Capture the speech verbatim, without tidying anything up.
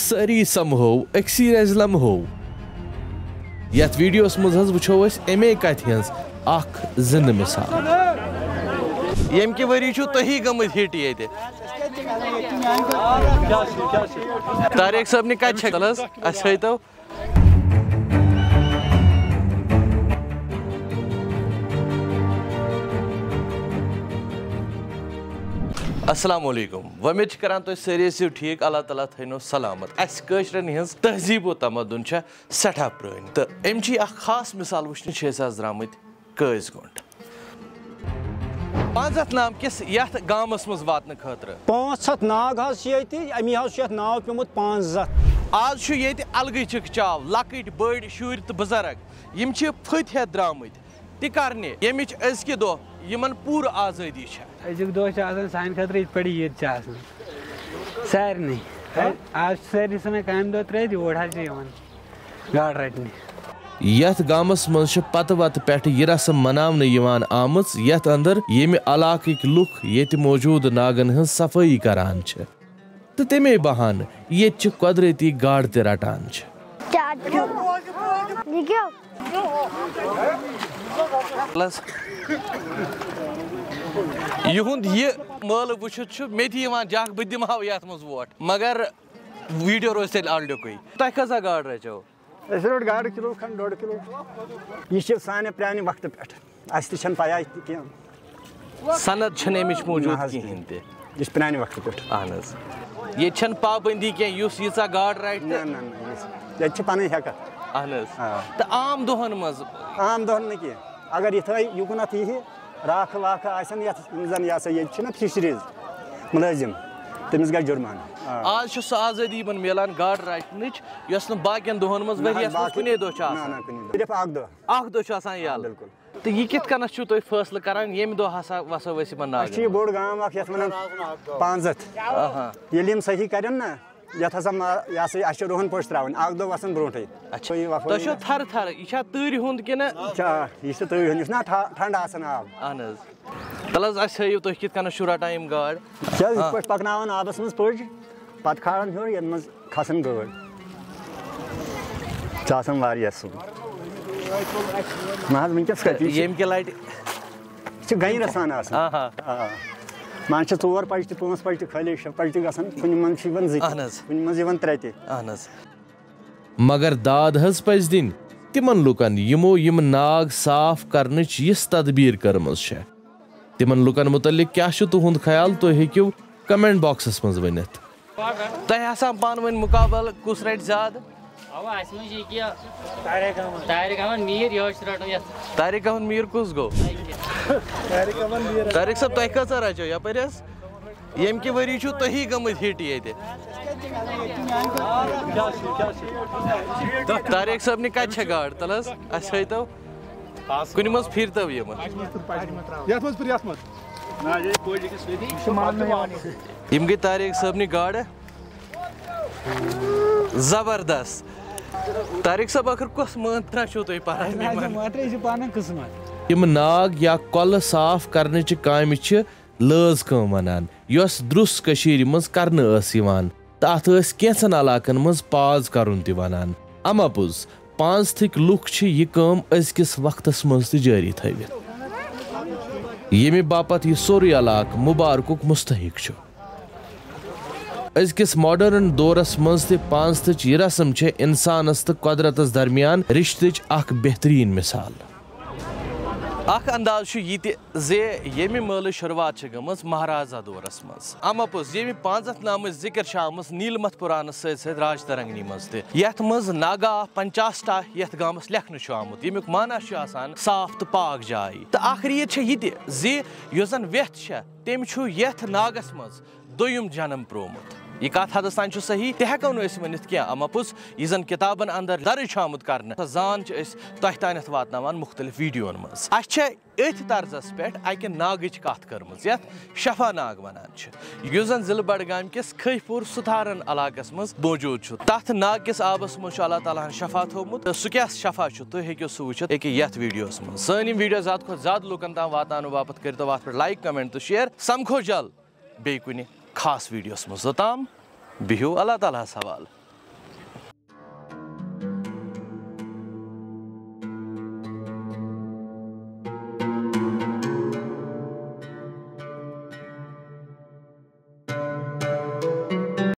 سٲری سمہو أکسی رزِ لمہو۔ یتھ ویڈیوس منٛز حظ وٕچھو أسۍ امے کتھِ ہٕنٛز اکھ زندٕ مثال۔ ییٚمہِ کہِ ؤری چھُو تُہی گٔمٕتۍ ہِٹ ییٚتہِ؟ طارق صٲب نہِ کتہِ چھےٚ؟ تَلہٕ حظ، اَسہِ ہٲیتو۔ السلام علیکم، وۄمید چھِ کران تُہۍ سٲری ٲسِو ٹھیٖک، اللہ تعالیٰ تھٲینو سلامت۔ اَسہِ کٲشرٮ۪ن ہٕنٛز تہذیٖب و تمدُن چھےٚ سٮ۪ٹھاہ پرٛٲنۍ، تہٕ اَمہِ چی اکھ خاص مثال وٕچھنہِ چھِ أسۍ آز درٛامٕتۍ قٲضۍ گونٛڈ۔ پانٛژتھ نام کِس یتھ گامس منٛز واتنہٕ خٲطرٕ۔ پانٛژھ ہتھ ناگ حظ چھِ ییٚتہِ، اَمی حظ چھُ یتھ ناو پیوٚمُت پانٛژھ ہتھ۔ آز چھُ ییٚتہِ الگٕے چکچاو، لۄکٕٹۍ بٔڑۍ شُرۍ تہٕ بُزرگ، یِم چھِ پھٔتۍ ہٮ۪تھ درٛامٕتۍ تہِ کرنہِ، ییٚمِچ أزکہِ دۄہ یِمن پوٗرٕ آزٲدی چھےٚ۔ أزیُک دۄہ چھُ آسان سانہِ خٲطرٕ یِتھ پٲٹھۍ عیٖد چھِ آسان سارنٕے۔ ہا؟ آز چھِ سٲری ژھٕنان کامہِ دۄہ ترٛٲوِتھ، یور حظ چھِ یِوان گاڈٕ رٹنہِ۔ یتھ گامس منٛز چھِ پتہٕ وتہٕ پٮ۪ٹھٕ یہِ رسم مناونہٕ یِوان آمٕژ، یتھ اندر ییٚمہِ علاقٕکۍ لُکھ ییٚتہِ موجودٕ ناگن ہٕنٛز صفٲیی کران چھِ تہٕ تَمے بہانہٕ ییٚتہِ چہِ قۄدرٔتی گاڈٕ تہِ رٹان چھِ۔ کیٛاہ چھُ؟ یہِ کیٛاہ؟ بس۔ یِہُنٛد یہِ مٲلہٕ وٕچھِتھ چھُ مےٚ تہِ یِوان جکھ، بہٕ تہِ دِمہٕ ہاو یتھ منٛز ووٹ، مگر ویڈیو روزِ تیٚلہِ اَلڈیُکُے۔ تۄہہِ کۭژاہ گاڈٕ رچیو؟ أسۍ روٚٹ گاڈٕ کِلوٗ کھنٛڈ، ڈۄڈ کِلوٗ۔ یہِ چھِ سانہِ پرٛانہِ وقتہٕ پٮ۪ٹھ، اَسہِ تہِ چھَنہٕ پَیی تہِ کینٛہہ۔ سند چھَنہٕ اَمِچ موٗجوٗد نہ حظ، کِہیٖنۍ تہِ۔ یہِ چھِ پرٛانہِ وقتہٕ پٮ۪ٹھ۔ اہن حظ۔ ییٚتہِ چھَنہٕ پابندی کینٛہہ، یُس ییٖژاہ گاڈٕ رٹہِ نہ، تہٕ نہ، نہ، یہِ چھِ، ییٚتہِ چھِ پَنٕنۍ ہٮ۪کَتھ۔ اہن حظ۔ آ۔ تہٕ عام دۄہَن منٛز؟ عام دۄہَن نہٕ کینٛہہ۔ اگر یِتھَے یُکنَتھ یِیہِ، راکھٕ واکھٕ آسن یَتھ زَن، یہِ ہسا ییٚتہِ چھِنہ فِشریٖز مُلٲزِم، تٔمِس گژھِ جُرمانہٕ۔ آ۔ آز چھُ سُہ آزٲدی یِمَن میلان گاڈٕ رٹنٕچ، یۄس نہٕ باقیَن دۄہَن منٛز نہ حظ، ؤریَس منٛز باقٕے کُنے دۄہ چھُ نہ، آسان۔ نہ، کُنے دۄہ۔ صرف اَکھ دۄہ۔ اَکھ دۄہ چھُ آسان آ، یَلہٕ۔ بِلکُل۔ تہٕ یہِ کِتھ کٔنَتھ چھُو تُہۍ فٲصلہٕ کران، ییٚمہِ دۄہ ہسا وَسو أسۍ یِمَن اَسہِ چھُ یہِ ناگَن؟ بوٚڑ گام اَکھ یَتھ وَنان پانٛزَتھ۔ آہا۔ ییٚلہِ یِم صحیح کَرن نہ، یَتھ ہسا ما-، یہِ ہسا یہِ، اَسہِ چھِ رُہَن پوش ترٛاوٕنۍ، اَکھ دۄہ وَسان برونٛٹھٕے۔ اچھا۔ تُہۍ وَفٲیی تۄہہِ چھو نہ؟ تھرٕ تھرٕ، یہِ چھا تۭرِ ہُنٛد کِنہٕ؟ چھا، یہِ چھِ تۭرِ ہُنٛد، یہِ چھُنہ ٹھا-، ٹھنٛڈٕ آسان آب۔ اہن حظ۔ تَلہٕ حظ، اَسہِ ہٲیِو تُہۍ کِتھ کٔنَتھ چھُو رَٹان یِم گاڈٕ؟ چھِ حظ یِتھ آ۔ پٲٹھۍ پَکناوان آبَس منٛز پٔج، پَتہٕ کھالان ہیوٚر، یَتھ منٛز کھَسان گٲڈ۔ چھِ آسان واریاہ سُہ۔ نہ حظ، وٕنکیٚس کَتہِ چھِ؟ ییٚمہِ کہِ لَٹہِ چھِ گَنہِ رَسان آسان۔ آہا۔ آ۔ منٛزٕ چھِ ژور پَچہِ تہِ، پانٛژھ پَچہِ تہِ خٲلی، شےٚ پَچہِ تہِ گژھان، کُنہِ منٛز چھِ یِوان زٕ تہِ، اہن حظ۔ کُنہِ منٛز یِوان ترٛےٚ تہِ۔ اہن حظ۔ مگر داد حظ پَزِ دِنۍ تِمَن لُکَن، یِمو یِم ناگ صاف کرنٕچ یِژھ تدبیٖر کٔرمٕژ چھےٚ۔ تِمَن لُکَن مُتعلِق کیٛاہ چھُ تُہُنٛد خیال، تُہۍ ہیٚکِو comment boxس منٛز ؤنِتھ۔ تۄہہِ آسان پانہٕ ؤنۍ مُقابلہٕ، کُس رَٹہِ زیادٕ؟ اَوا، اَسہِ منٛز چھِ یہِ کہِ طارق احمد۔ طارق احمد میٖر، یِہوٚے چھُ رَٹُن یَتھ۔ طارق احمد میٖر کُس گوٚو؟ طارق صٲب، تۄہہِ کۭژاہ رَچیو یَپٲرۍ حظ؟ ییٚمہِ کہِ ؤری چھُو تُہی گٔمٕتۍ ہِٹ ییٚتہِ۔ طارق صٲب نہِ کَتہِ چھےٚ گاڈ؟ تَلہٕ حظ، اَسہِ ہٲیتو۔ کُنہِ منٛز پھِرتو یِمہٕ۔ یَتھ منٛز پھِر، یَتھ منٛز۔ یِم گٔے طارق صٲبنہِ گاڈٕ۔ زبردست۔ طارق صٲب، ٲخٕر کۄس مٲنٛترا چھِو تُہۍ پَران یِمَن؟ مٲنٛترا چھِ پَران قٕسمت۔ یِم ناگ یا کۄلہٕ صاف کرنٕچہِ کامہِ چھِ لٲز کٲم وَنان، یۄس درٛس کٔشیٖرِ منٛز کرنہٕ ٲس یِوان تہٕ اَتھ ٲسۍ کینٛژن علاقن منٛز پاز کرُن تہِ وَنان۔ اَماپوٚز، پانٛژتھٕکۍ لُکھ چھِ یہِ کٲم أزکِس وقتس منٛز تہِ جٲری تھٲوِتھ، ییٚمہِ باپتھ یہِ سورُے علاقہٕ مُبارکُک مُستحق چھُ۔ أزکِس ماڈرن دورس منٛز تہِ پانٛژتھٕچ یہِ رسم چھےٚ انسانس تہٕ قۄدرتس درمیان رشتٕچ اکھ بہتریٖن مثال۔ اکھ انداز چھُ یہِ تہِ زِ ییٚمہِ مٲلٕچ شروٗعات چھِ گٔمٕژ مہارازا دورس منٛز۔ اما پوٚز، ییٚمہِ پانٛژتھ نامٕچ ذِکر چھِ آمٕژ نیٖلمتھ پُرانس سۭتۍ سۭتۍ راج ترنگنی منٛز تہِ، یتھ منٛز ناگا پنچاسٹا یتھ گامس لیکھنہٕ چھُ آمُت، ییٚمیُک معنی چھُ آسان صاف تہٕ پاک جاے۔ تہٕ اکھ ریٖت چھےٚ یہِ تہِ زِ یۄس زن وٮ۪تھ چھےٚ، تٔمۍ چھُ یتھ ناگس منٛز دوٚیُم جنم پرٛوومُت۔ یہِ کتھ حدس تام چھُ صحیح، تہِ ہٮ۪کو نہٕ أسۍ ؤنِتھ کینٛہہ، اما پوٚز یہِ زن کتابن اندر درٕج چھُ آمُت کرنہٕ، سۄ زان چھِ أسۍ تۄہہِ تانٮ۪تھ واتناوان مُختٔلِف ویڈیوون منٛز۔ اسہِ چھےٚ أتھۍ طرزس پٮ۪ٹھ اکہِ ناگٕچ کتھ کٔرمٕژ، یتھ شفا ناگ ونان چھِ، یُس زن ضلعہٕ بڈگام کِس کھٔہۍ پوٗر ستارن علاقس منٛز موجود چھُ۔ تتھ ناگ کِس آبس منٛز چھُ اللہ تعالیٰ ہن شفا تھوٚومُت، تہٕ سُہ کیٛاہ شفا چھُ، تُہۍ ہیٚکِو سُہ وٕچھِتھ أکہِ یتھ ویڈیوس منٛز۔ سٲنۍ یِم ویڈیو زیادٕ کھۄتہٕ زیادٕ لوٗکن تام واتناونہٕ باپتھ کٔرِو تتھ پٮ۪ٹھ like، comment تہٕ share۔ سمکھو جلد بیٚیہِ کُنہِ خاص ویڈیوس منٛز۔ توٚتام بِہِو اللہ تعالیٰ ہس حوالہٕ۔